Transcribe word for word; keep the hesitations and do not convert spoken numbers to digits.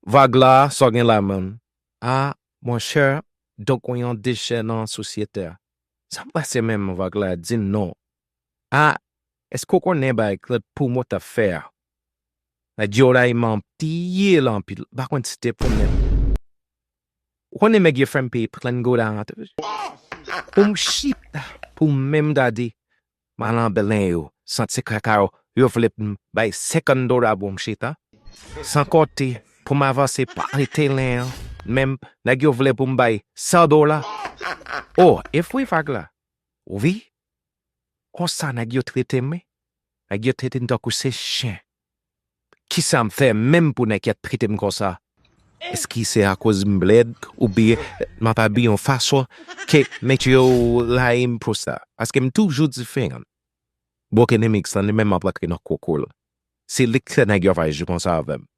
Vag la, sa w gen la, man? A, monchè, donk ou yon dechè nan sosyete a. Sa k pase menm, Vag la? Di m non. A, èske w konnen bagay Claude Poumot ap fè a? Nèg yo la, e manti l anpil. M pa konn si te pou menm. Ou konnen nèg yo fè m peye plen goud a antre. Pou m chita, pou m menm gade, m al nan blen yo, santi kaka yo, yo vle pou m bay senkant dola pou m chita. San konte, pou m avanse pa rete len an, menm nèg yo vle pou m bay san dola. O, e fwi Vag la. Wi, konsa nèg yo trete m, wi. Nèg yo trete m tankou se chen. Kisa m fè menm pou nèg yo trete m konsa? Èske se akoz m lèd oubyen m ap abiye yon fason ke nèg yo rayi m pou sa? Paske m toujou diferan. Broken Remix lan, li menm ap rantre nan koko l. Se li k fè nèg yo ap aji konsa avè m.